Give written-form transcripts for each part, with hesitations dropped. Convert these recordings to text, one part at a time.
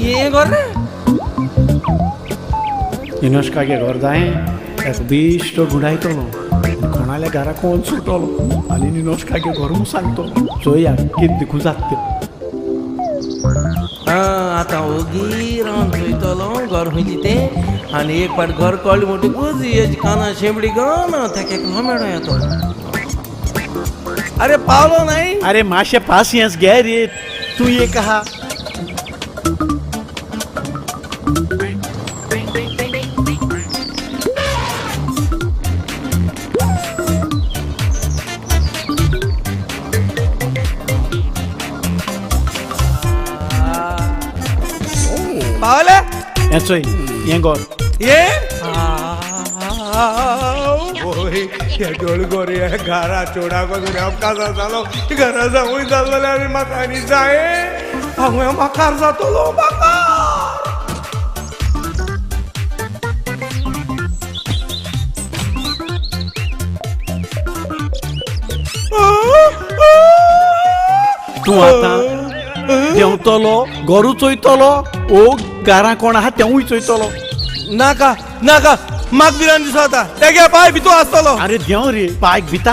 ये घर रे निनोश्कागे घर जाय एक बेश्टो गुंडायतलो कोणाल्या घरा कोण सुटलो आनी निनोश्कागे घर सांगतलो चोया कितें दिकू जाता तें. आतां ओगी रावन चोयतलो घर खंयची तें आनी एक फावट घर कळ्ळें म्हणटकूच हेजी काना शेंबडी गाना तेका एकलो मेळो येतो. अरे पावलो नाही. अरे मातशें पासियेंस घे रे तूं एक आहा. पावले हें चोय हें घर ये गोरे घरा चोडा अपघात जालो घरा जावूय जालो जाल्यार म्हाका आनी जाय हांव माकार जातलो माकार. तूं आतां देंवतलो घरू चोयतलो ओ घरां कोण आहा तेवूय चोयतलो. नाका नाका म्हाका भिरांत दिसता तेगे पांय भितू आसतलो. अरे देंव रे पायक भिता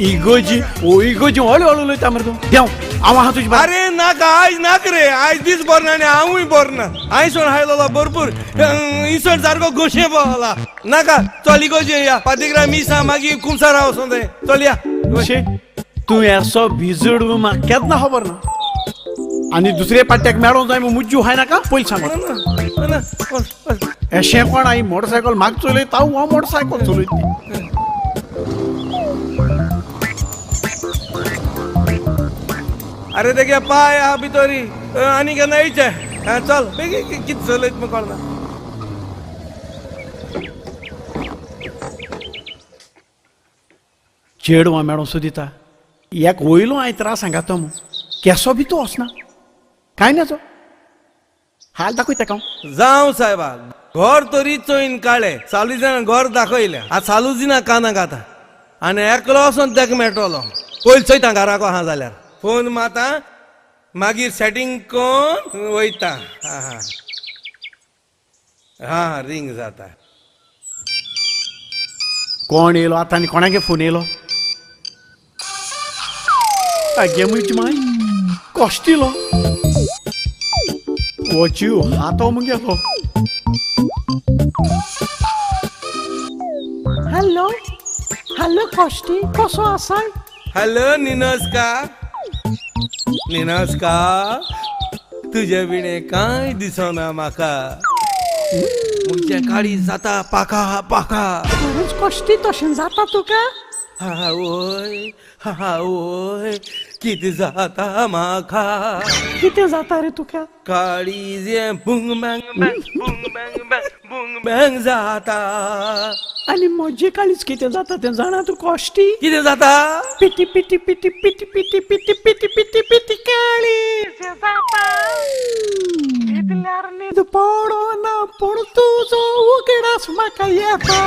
इगोजी ओ इगोजी हळू हळू उलयता मरे तूं. देंव हांव आहा तुजे. अरे नाका आयज नाका रे आयज दीस बरो ना आनी हांवूय बरो ना. आयसण हायलो भरपूर इसण सारको गोशे पावला. नाका चल इगोजी या पातिग्रा मिसा मागीर कुमसारा वचों तें चल या. तूं येसो भिजड म्हाका केन्ना खबर ना आनी दुसरे पाट्याक मेळोंक जाय मुज्जू हाय नाका पयलीं सांगो. अशें कोण आई मोटरसायकल म्हाका चलयता हांव मोटरसायकल चलयता. अरे तेगे पांय आहा भितरी आनी केन्ना येयचें. चल बेगीन कितें चलयत म्हूण कळना. चेडवां मेळोंक सोदिता एक वयलो हांवें त्रास सांगा तो म्हूण केसो बी तूं वचना कांय ना हाल दाखय तेका हांव. जावं सायबा घर तरी चोयन काडलें चालू जाणा घर दाखयलें आतां चालू दिना कानाक आतां आनी एकलो वचोन तेका मेळटलो. पयलीं चोयता घराक आहा जाल्यार फोन माता मागीर सेटींग कोन वयता. हा हा रिंग जाता. कोण येयलो आतां आनी कोणागे फोन येयलो? आगे म्हजी माय कश्टिलो हो जीव हातो मुगेलो. हॅलो हॅलो कश्टी कसो आसा? हॅलो निनोस्का निनोस्का तुजे विणे कांय दिसना म्हाका. म्हजें काळीज जाता पाका पाका. खरेंच कश्टी तशें जाता तुका? आवय आवय कितें जाता म्हाका? कितें जाता रे तुका? काळीज हें बुंग बँग बँग बुंग बँग बँग बुंग बँग जाता. आनी म्हजें काळीज कितें जाता तें जाणा तूं कश्टी? कितें जाता? पिटी पिटी पिटी पिटी पिटी पिटी पिटी पिटी पिटी काळीज जाता. न्हिदल्यार न्हीद पडना पूण तुजो उगडास म्हाका येता.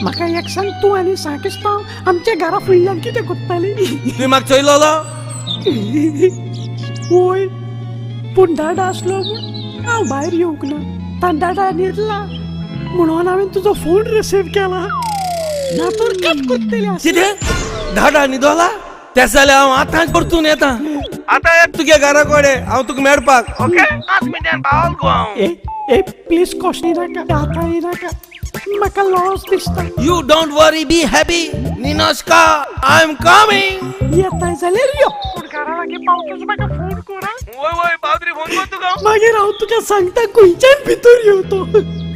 म्हाका एक सांग तूं आनी सांकिस्तांव आमच्या घरा फुडल्यान कितें करताली? तुवें म्हाका चोयलोलो? वय पूण डाडा आसलो म्हूण हांव भायर येवंक ना. ताण डाडा न्हिदला म्हणून हांवें तुजो फोन रिसीव केला ना तर कट करतली. कितें डाडा न्हिदोला? तें जाल्यार हांव आतांच परतून येता. आतां येता तुगे घरा कडेन हांव तुका मेळपाक. ओके 5 मिनटान पावल गो हांव. ए ए प्लीज कश्टी नाका आतां येनाका म्हाका लॉस दिसता. You don't worry be happy Ninoshka I am coming. येताय जाल्यार यो पूण घरा लागीं पावतच म्हाका फोन कर. वय वय पावतरी फोन कर तुका मागीर हांव तुका सांगता खंयच्यान भितर यो तो.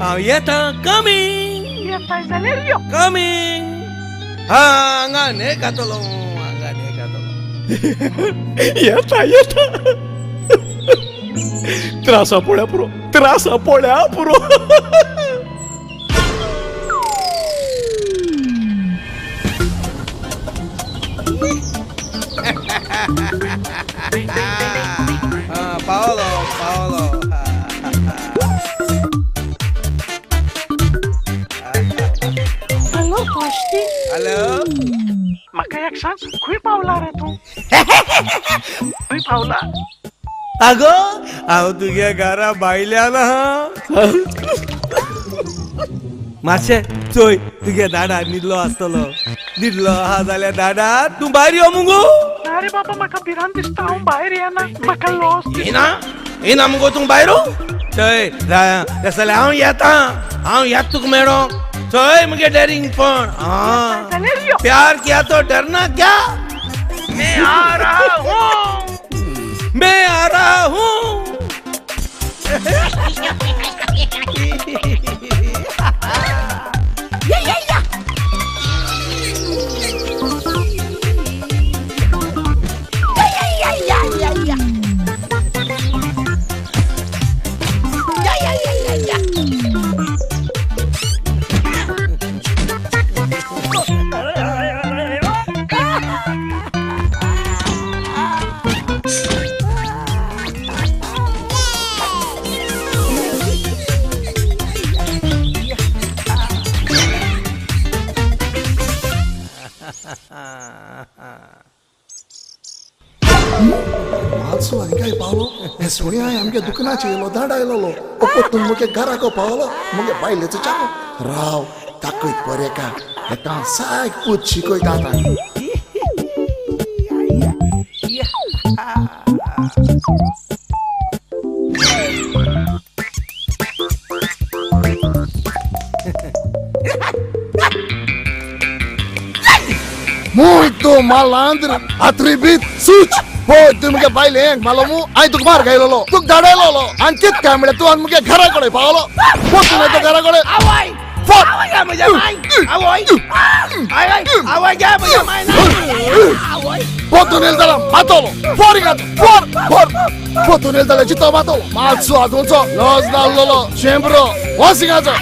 हांव येता कमींग. येताय जाल्यार यो कमींग. हा हांगा न्हय खातलो हांगा न्हय खातलो. येता येता त्रासा पोळ्या पुरो त्रासा पोळ्या पुरो. पावलो पावलो. हॅलो कश्टी. हॅलो म्हाका एक सांग, खंय पावला रे तूं? खंय पावला? आगो हांव तुगे घरा भायल्यान आहा. मातशें चोय, तुगे दाडा न्हिदलो आसतलो. न्हिदलो आहा जाल्यार दाडा तूं भायर यो मुगो. ना रे बाबा, म्हाका भिरांत दिसता, हांव भायर येना, म्हाका लॉस. येना येना मुगो तूं भायर? चय जाया, तशें जाल्यार हांव येता, हांव येता तुका मेळोंक. चोय मुगे डेरिंग पण. आं, प्यार किया तो डरना क्या. मैं आ रहा हूँ, मैं आ रहा हूँ. मातसो हांगाय पावलो. हे सुण्या आमगे दुकानाचेर येयलो, दांडा आयलोलो. परतून मुगे घराको पावलो, मुगे बायलेचो चाको. राव दाखयत बरें का हेका सायक पूत शिकयता आतां. Muito malandro, atribit, such. होय तूं मुगे बायलेक मारलो मू, हांवें तुका मार घायलोलो, तुका धाडयलोलो. आनी कितें काय म्हळ्यार तूं आनी मुगे घरा कडेन पावलो, परतून येता घरा कडेन. परतून येयलो जाल्यार मातलो, फोर फोर फोर. परतून येयलो जाल्यार जितो मातलो. मातसो आजूनचो लज नासलेलो शेंबरो वसिंगाचो.